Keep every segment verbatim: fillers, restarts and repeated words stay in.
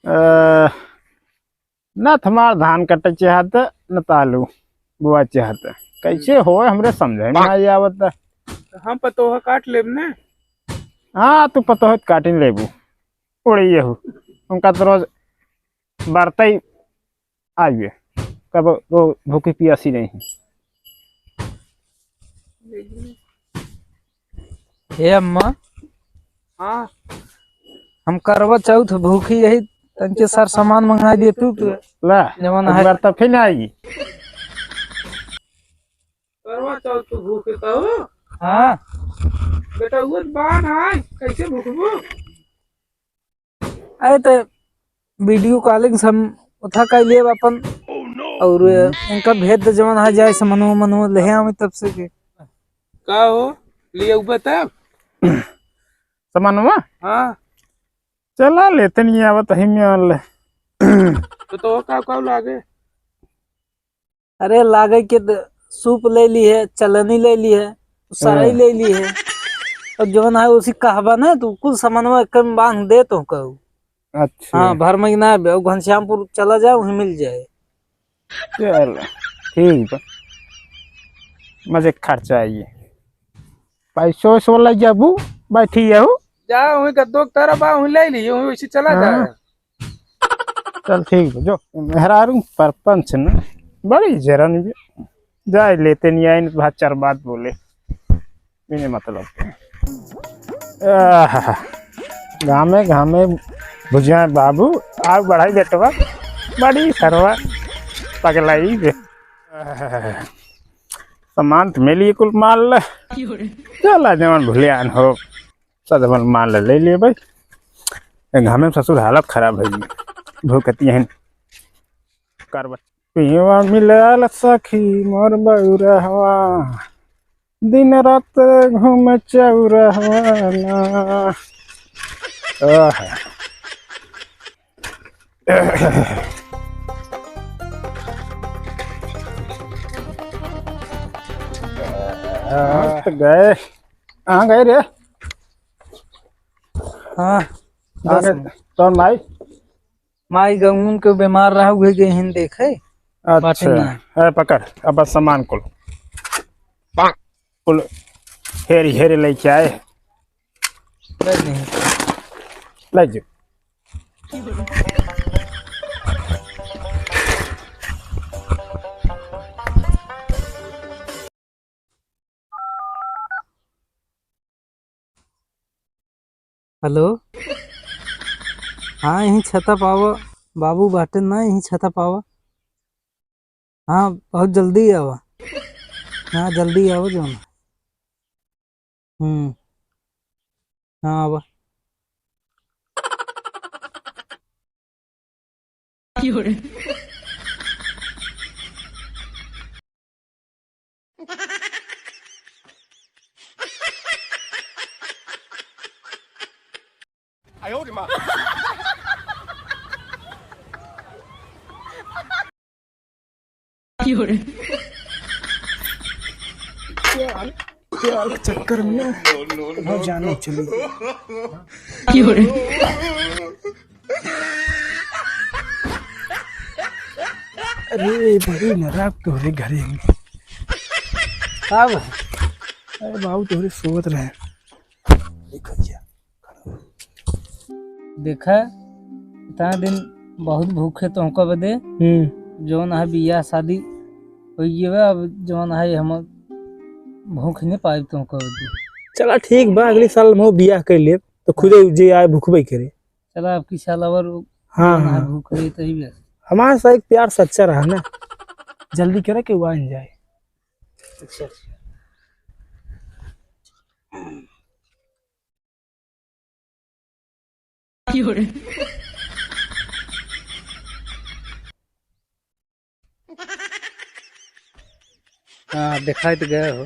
अ, न त हमार धान कटे चाहत, न त आलू बोआ चाहत। कैसे होए, हमरे समझे में नाहीं आवत। हम पतोह काट लेब न। हाँ, तू पतोह काटिन लेबू। उड़िए हो। उनका त रोज बरतई आइए। कब वो भूखी पियासी नहीं। हे अम्मा। हाँ। हम करवा चौथ भूखी यही, तनके सर सामान मंगाई दे तू, तू। ला, जवन अब है। बार तो फिर आई। करवा चौथ तो भूखे का हो? हाँ। बेटा, वो बान है, कैसे भूखबो? अरे, त video calling से हम उठा कर लेब अपन, और इनका भेज दे, जवन आ जाए, समनवा मनवा ले आवे तब से के। का हो, ले उबे तब? समनवा? हाँ। चला लेते नहीं आवत ही में ले। तो, तो का, का लागे? अरे, लागे के त सूप ले ली है, चलनी ले ली है, सराई हाँ। ले ली है। और जौन है उसी कहबा ना, तू कुल सामानवा एक में बांध दे तो कहू। अच्छा। हाँ, भर महीना है, घनश्यामपुर चला जाओ, वहीं मिल जाए। चल, ठीक बा। मजे के खर्चा आई है। पैसो वैसो ले जाबू, बैठी जाऊ। जा, वहीं गद्दो के तरफ बा, वहीं ले ली, वहीं वैसे चला हाँ। जाए। चल ठीक बा, जो मेहरारू परपंच न बड़ी जरन बे। जाए लेते नहीं आए, नहीं तो भाई चार बात बोले बिना मतलब के। आहा, घामे घामे भुजिया बाबू, आग बढ़ाई बेटवा, बड़ी सरवा पगलाई बे। आहा, सामान तो मिली कुल माल ले। चला जवन भुलियान हो। सजवन मान ले, ले लिए भाई। ए घामे में ससुर हालत खराब है, भूखती हैं। करबट पीवा मिलाल सखी मोर बउरहवा, दिन रात घूमे चौरहवा ना। आह। हाँ, तो गए। कहाँ गए रे? हाँ, आ बस गए। तोर माई? माई गहुन के बीमार रहा, उहे गए हिन देखे। अच्छा, बाटे ना। है पकड़, अब बस सामान कुल। कुल हेरी हेरी लेके आए। ले नहीं। ले जो। हेलो, हाँ, यहीं छता पावा, बाबू बाटे ना, यहीं छता पावा। हाँ, बहुत जल्दी आवा। हाँ, जल्दी आवा जौन। हम्म, हाँ, आवा। प्यार, प्यार के चक्कर में ना बहुत जाने चली गई। अरे बड़ी नाराज तोहरे घरे में। का बा? अरे बाबू तोहरे सोवत रहे। देखा, इतना दिन बहुत भूखे तोहका बदे। हम्म। जौन है बियाह शादी होइ गए, अब जौन है हम भूख नहीं पाए तोहका बदे। चला ठीक बा, अगली साल हम बियाह कर लेब तो खुदे जे आए भूखबे करे। चला, अब की साल और हाँ, जौन है हाँ। भूख रही तो ही बस। हमारा सा एक प्यार सच्चा रहा ना, जल्दी करे के वाइन जाए। अच्छा, अच्छा। हाँ, दिखाई तो गया हो।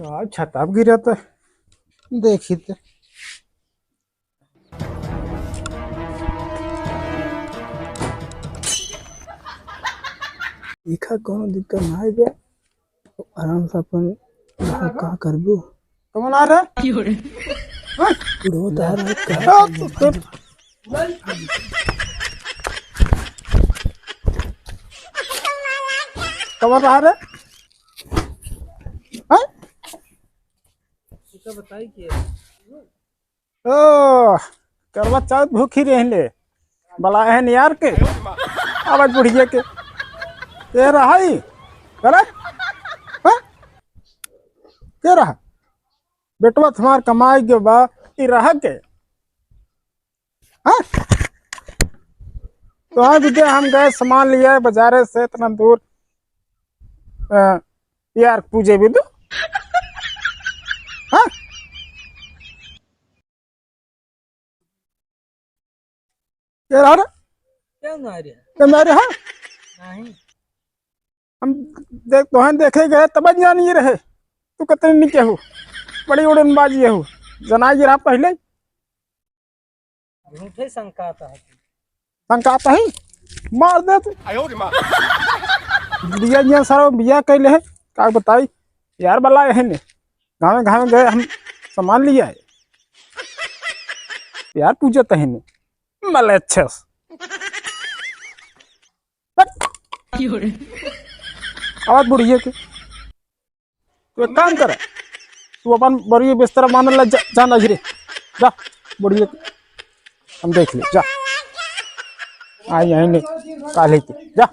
आज छताप गिरा तो देखी तो। देखा, कौनो दिक्कत ना है बे। आराम से अपन रहा, का करबू? कौन आ रहा है? हाँ? बुढ़वा तो आ रहा है, का? हाँ, तो, तो, कौन आ रहा है? हाँ? इसका बताई कि ओ, करवा चौथ भूखी रहले, बलाए हैं यार के, आवाज बुढ़िया के। के रहा ई? अरे? हाँ? के रहा? बेटवा तुम्हार कमाई के बा, ई रहा के? हाँ? तो हाँ, विद्या, हम गए सामान लिया बाजारे से इतना दूर, अ, यार पूजे भी दो। हाँ? के रहा रे? क्या ना रे? के ना रे, हाँ? नहीं। हम देख, तोहन देखे गए तब जानिए रहे। तू कितने निके हो। बड़ी उड़नबाजी हो। जनाई रहा पहले। झूठे शंका आता है। शंका आता है? मार दे तू। आयो रे माँ। बिया जिया सारा बिया कैले है। का बताई? यार बलाए है ने। गाँव गाँव गए हम सामान लिया है। यार पूजा तहने। मले अच्छे से। हट। आवाज बुढ़िए के। तू एक काम कर, तू अपन बड़ी बिस्तर मान ला, जा, जा ना रे, जा, बुढ़िए के हम देख ले, जा। आई यहीं ने, काले के, जा।